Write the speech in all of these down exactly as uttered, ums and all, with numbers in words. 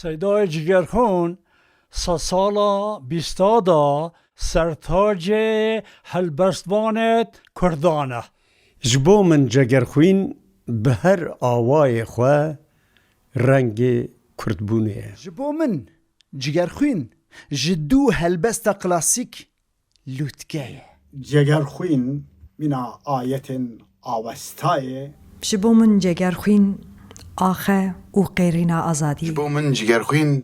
Seydayê Cigerxwîn sedsala bîsta de sertacê helbestvanêt kurdan e. Ji bo min Cegerxwîn bi her awayê xwe rengê kurdbûnê ye. Ji bo min Cigerxwîn ji dû helbesta klasîk lûtke ye. Cegerxwîn mîna ayetên Awestayê. Ji bo min Cegerxwîn axe û qêrîna azadiyê. Ji bo min Cigerxwîn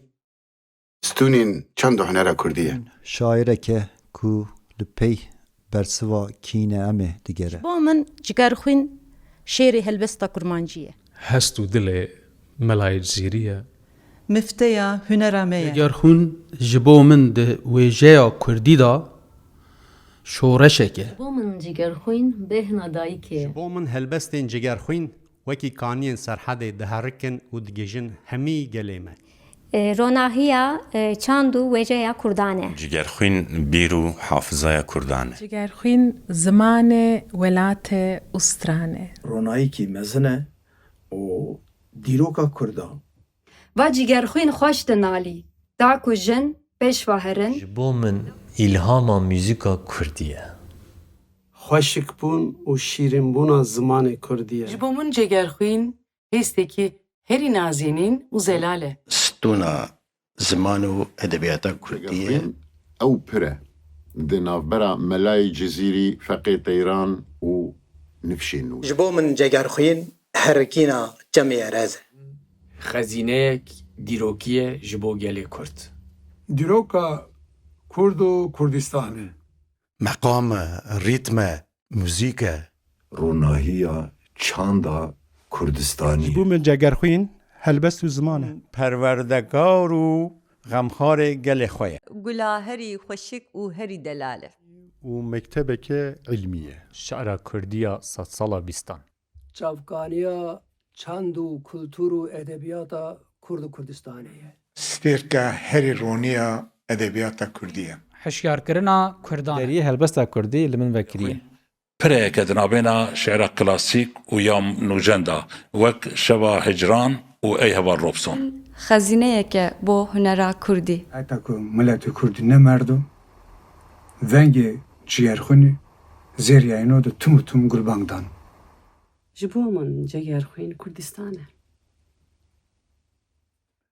stûnên çand û hunera kurdî ye. Şaireke ku li pey bersiva kîne em ê digere. Ji bo min Cigerxwîn şêrê helbesta kurmancî ye. Hest û dilê Melayê Cizîrî ye. Mifteya hunera me ye. Cigerxwîn ji bo min di wêjeya kurdî de şoreşek e. Ji bo min Cigerxwîn bêhna dayikê ye. Ji bo min helbestên Cigerxwîn wekî kaniyên Serhedê diherikin û digihîjin hemî gelê me. E, ronahiya, e, çand û wêjeya kurdan e. Cigerxwîn bîr û hafizaya kurdan e. Cigerxwîn zimanê welatê û stran e. Ronahîkî mezin e û dîroka kurdan. Va Cigerxwîn xweş dinalî, da ku jin pêş ve herin. Ji bo min îlhama muzîka kurdî ye. Xweşikbûn û şîrînbûna zimanê kurdî ye. Ji bo min Cegerxwîn hêstekî herî nazenîn û zelal e. Stûna ziman û edebiyata kurdî ye. Ew pir e. Di navbera Melayê Cizîrî, Feqê Teyran û Nifşên nû. Ji bo min Cegerxwîn herikîna çemê Erez e. Xezîneyek dîrokî ye ji bo gelê Kurd. Dîroka Kurd û Kurdistanê. Meqam e, rîtm e, muzîk e. Ronahiya çanda Kurdistanî. Ji bo min Cegerxwîn helbest û ziman e. Perwerdekar û xemxarê gelê xwe ye. Gula herî xweşik û herî delal e. Û mektebeke îlmî ye. Şi'ra kurdî ya sedsala bîstan. Çavkaniya çand û kultur û edebiyata Kurd û Kurdistanê ye. Stêrka herî ronî ya edebiyata kurdî ye. Hişyarkirina kurdan e. Deriyê helbesta kurdî li min vekiriye. Pireyeke di navbêna şi'ra klasîk û ya nûjen de, wek Şeva Hicran û Ey Heval Robson. Xezîneyeke bo hunera kurdî. Heta ku miletê kurdî nemerdo, vengê Cigerxwînî zêrîya îno di tim û tim gulbang dan. Ji bo min Cegerxwîn Kurdistan e.